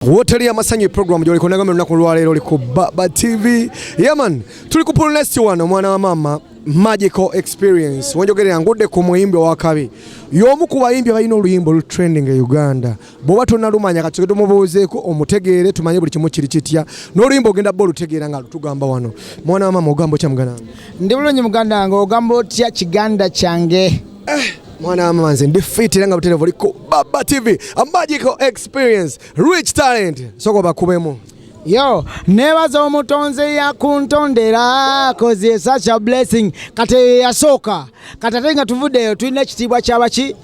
Woteri y'amasanyu program gy'oliko nagamba olunaku lwaleero oli ku Baba TV. Yeah man, tuli ku Pool Nest wano, omwana wa maama, Magical Experience. Wenjogerera ngudde ku muyimbi owakabi, y'omu ku bayimbi abalina oluyimba olu trending e Uganda. Bw'oba tonnalumanya, kati tumubuuzeeko omutegeere, tumanye buli kimu kiri kitya n'oluyimba ogenda bba olutegeera nga lutugamba wano. Mwana wa maama, ogamba otya, muganda wange? Ndi bulungi, muganda wange. Ogamba otya, kiganda kyange? Mwana wa mama, nze ndi fit era nga butereevu. Oli ku Baba TV, a Magical Experience, Rich Talent. Sooka bakubemu. Yo, nebaza omutonzi yakuntondera, 'cause is such a blessing. Kati eyo yasooka. Kati ate nga tuvuddeyo, tulina ekitiibwa kyabaki,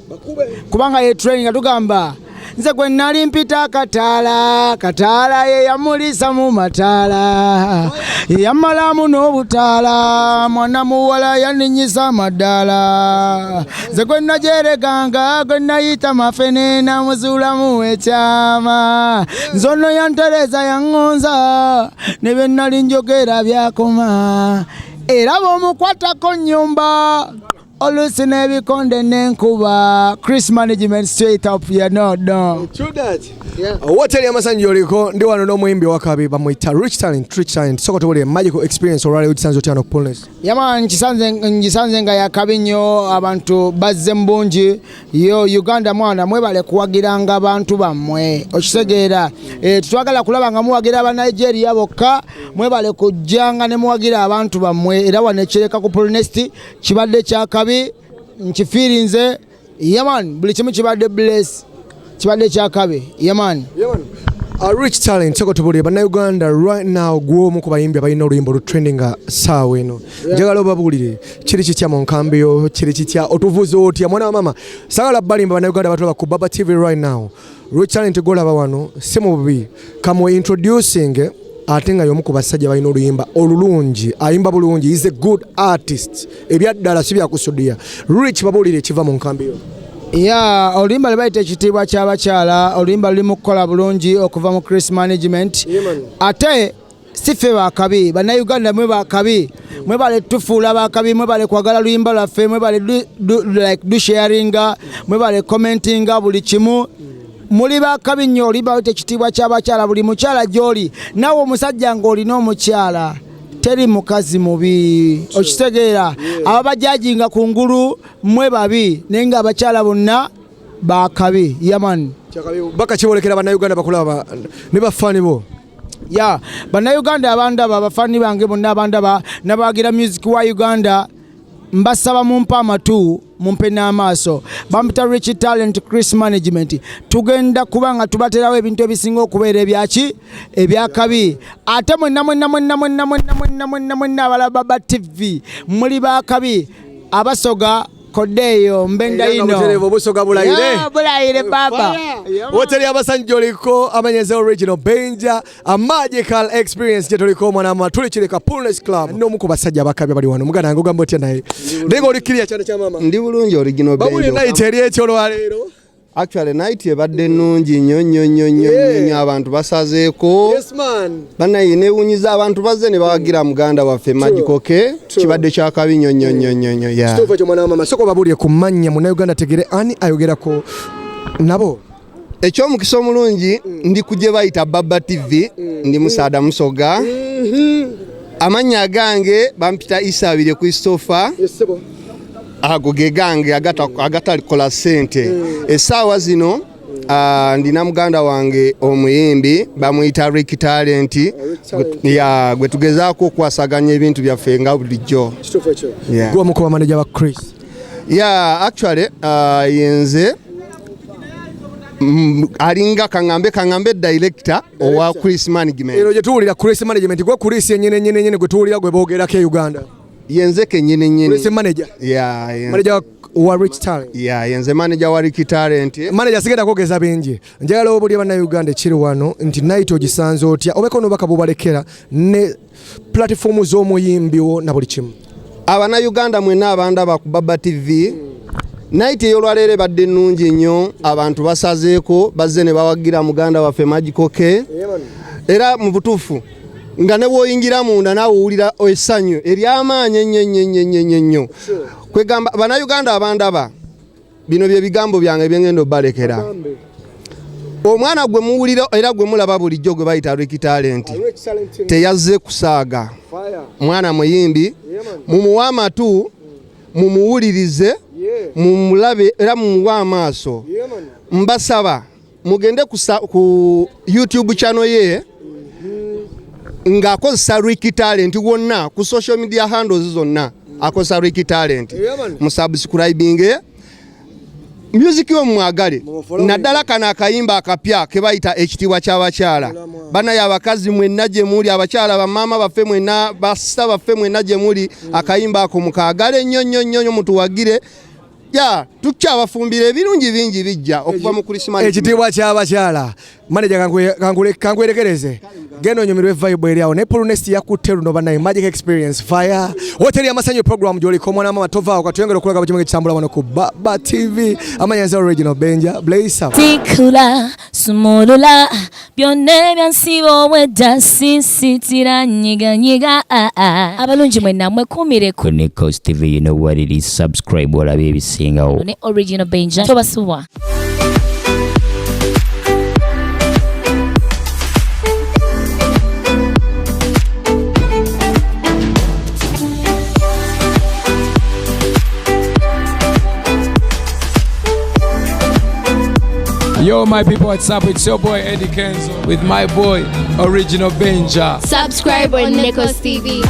kubanga ye training nga tugamba nze gwe nali mpita kataala kataala, ye yamulisa mu mataala, ye yamalamu n'obutaala, mwana muwala yaninyisa amaddaala, nze gwe najereganga, gwe nayita mafene, namuzuulamu ekyama, nze ono yantereza, yaŋŋonza, ne bye nali njogera byakoma, era bw'omukwatako nnyumba oluusi n'ebikonde n'enkuba. Chris Management, straight up, you know, no. True that. Woteri y'amasanyu gy'oliko, ndi wano n'omuyimbi wakabi, bamuyita Rich Talent. Rich Talent, sooka tubulire Magical Experience olwaleero gisanze otya no ku Pool Nest? Yeah man, nkisanze nga yakabi nnyo. Abantu bazze mu bungi. Yo Uganda, mwana, mwebale kuwagiranga abantu bammwe, okitegeera? Tetwagala kulaba nga muwagira Abanigeria bokka. Mwebale kujjanga ne muwagira abantu bammwe. Era wano ekireka ku Pool Nest kibadde kyakabi, nkifiirinze. Yeah man, buli kimu kibadde bless, kibadde kyakabi. Yeah man. Rich Talent, sooka tubulire Bannayuganda right now, gw'omu ku bayimbi abalina oluyimba olu trending nga saawa eno. Njagala obabuulire kiri kitya mu nkambi yo, kiri kitya, otuvuza otya, mwana wa mama? Sagala balimba Bannayuganda batulaba ku Baba TV right now. Rich Talent golaba wano si mubi, kamu introducing, ate nga y'omu ku basajja balina oluyimba olulungi, ayimba bulungi, is a good artist, ebyaddala si byakusudiya. Rich, babuulire ekiva mu nkambi yo. Ya, oluyimba lwe bayita Ekitiibwa ky'Abakyala, oluyimba luli mu kukola bulungi okuva mu Chris Management. Ate si ffe bakabi, Bannayuganda mwe bakabi, mwebale tufuula bakabi, mwebale kwagala luyimba lwaffe, mwebale like dusharinga, mwebale commentinga buli kimu. Muli bakabi nnyo. Oluyimba luyita Ekitiibwa ky'Abakyala. Buli mukyala gy'oli, naawe omusajja ng'olina omukyala, teri mukazi mubi, okitegeera? Ababajajinga ku ngulu mmwe babi, naye nga abakyala bonna bakabi. Yeah man. Baka kibolekera Bannayuganda bakulaba ne bafaani bo. Ya, Bannayuganda abandaba, abafaani bange bonna abandaba nabawagira music wa Uganda, mbasaba mumpe amatu, mumpe n'amaaso. Bampita Rich Talent, Chris Management. Tugenda kuba nga tubaterawo ebintu ebisinga okubeera ebyaki, ebyakabi. Ate mwenna mwenna mwenna mwenna mwenna mwenna mwenna mwenna abalaba Baba TV, muli bakabi. Abasoga kodeeyo mbenda ino. Butereevu, obusoga bulayire. Ya, bulayire baba. Woteri abasanyu gyoliko, amanyeze Original Benja, a Magical Experience gye tuliko, omwana mama, tuli kireka Pool Nest Club n'omu ku basajja abakabi bali wano. Muganda wange, ogamba otya? Naye nga oli kiriya, kyana kya mama. Ndi bulungi, Original Babuli Benjo. Night eri etyo olwaleero? Actually, night ebadde nnungi nnyo nnyo nnyo nnyo nnyo. Abantu basazeeko. Yes man. Bannaye, neewunyiza abantu bazze ne bawagira muganda waffe Magical K. Kibadde kyakabi nnyo nnyo nnyo nnyo nnyo, yeah. Kituufu ekyo, mwana wa mama. Sooka obabuulire ku mannya, Munnayuganda tegere ani ayogerako nabo. Ekyomukisa omulungi, ndi ku gye bayita Baba TV. Ndi musaada musoga. Amannya agange bampita Isabire Christopher. Ago ge gange agatalikola ssente. Essaawa zino ndina muganda wange omuyimbi, bamuyita Rick Talent. Ya, gwe tugezaako okukwasaganya ebintu byaffe nga bulijjo. Kituufu ekyo. Yeah. Gwe omu ku bamaneja ba Chris? Yeah, actually yenze alinga kaŋŋambe director owa Chris Management. Eno gye tuwulira Chris Management, gwe Chris yennyini yennyini yennyini gwe tuwulira, gwe boogerako e Uganda? Yenze kennyini nnyini. Chris manager? Yeah, Manager wa Rich Talent? Yeah, yenze manager wa Rick Talent. Manager, sigenda kwogeza bingi. Njagala obulye Bannayuganda ekiri wano nti night ogisanze otya, obeko n'obubaka bubalekera ne platform z'omuyimbi wo na buli kimu. Abannayuganda mwenna abandaba ku Baba TV, night ey'olwaleero ebadde nnungi nnyo. Abantu basazeeko, bazze ne bawagira muganda waffe Magical K. Era mu butuufu nga ne bw'oyingira munda naawe owulira essanyu ery'amaanyi ennyo ennyo ennyo ennyo ennyo ennyo. Kwegamba Bannayuganda abandaba, bino bye bigambo byange byengenda obbalekera. Omwana gwe muwulira era gwe mulaba bulijjo gwe bayita Ricky Talent teyazze kusaaga. Mwana muyimbi, mumuwe amatu, mumuwulirize, mumulabe era mumuwe amaaso. Mbasaba mugende ku YouTube channel ye ng'akozesa Ricky Talent wonna ku social media handles zonna akozesa Ricky Talent. Musubscribinge music we mwagale, naddala kano akayimba akapya ke bayita ekitiibwa ky'abakyala. Banaye abakazi mwenna gye muli, abakyala bamaama baffe mwenna, basista baffe mwenna gye muli, akayimba ako mukaagale nnyo nnyo nnyo nnyo, mutuwagire. Ya tukyabafumbira ebirungi bingi bijja okuva mu Christmas. Ekitiibwa ky'abakyala. Manager, kankwerekereze genda onyumirwe vibe eri awo ne Pulunest yakutte luno bannaye Magic Experience Fire Hoteli y'amasanyu program gy'oliko. Omwana mama tovaawo, katuyongere okulaga buli kimu ekitambula wano ku Baba TV. Amanyanza Original Benja Blaze. Tikula sumulula byonna ebyansiba obwedda sisitira nyiganyiga abalungi mwenna mwekuumire ku Nikos TV, you know what it is. Subscribe olabe ebisingawo. Ne Original Benja tobasubwa. Yo, my people, what's up? It's your boy Eddie Kenzo with my boy Original Benja. Subscribe on Nikos TV.